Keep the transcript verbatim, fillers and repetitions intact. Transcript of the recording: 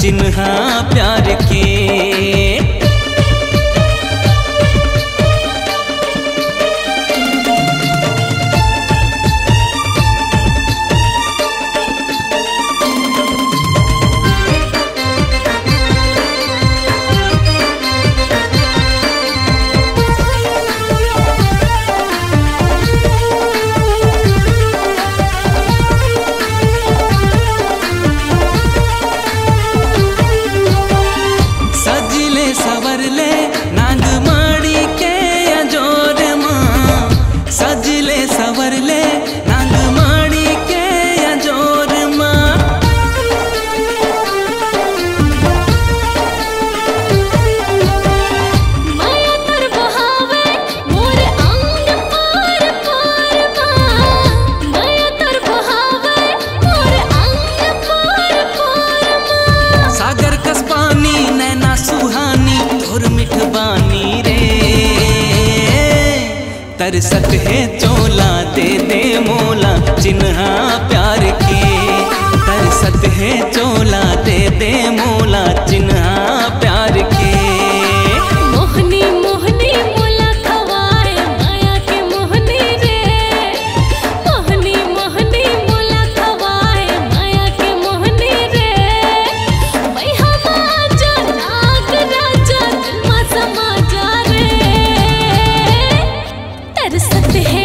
चिन्हा प्यार के। सजले सवरले नांग माड़ी के अजोर मा, सजले सवरले नांग माड़ी के अजोर मा। माया तोर बहावे मोर अंग पार पार मा, माया तोर बहावे मोर अंग पार पार मा। सागर कस पानी नैना सुहानी तोर मिठ बानी रे। तरसत हे चोला दे दे मोला चिन्हा प्यार के। तरसत हे चोला दे दे मोला चिन्हा प्यार के। मोहनी मोहनी मोला खवाए माया के मोहनी रे। मोहनी मोहनी मोला खवाए माया के मोहनी रे। वही हमार नाग राजा दिल मा समा जा रे। तरसत हे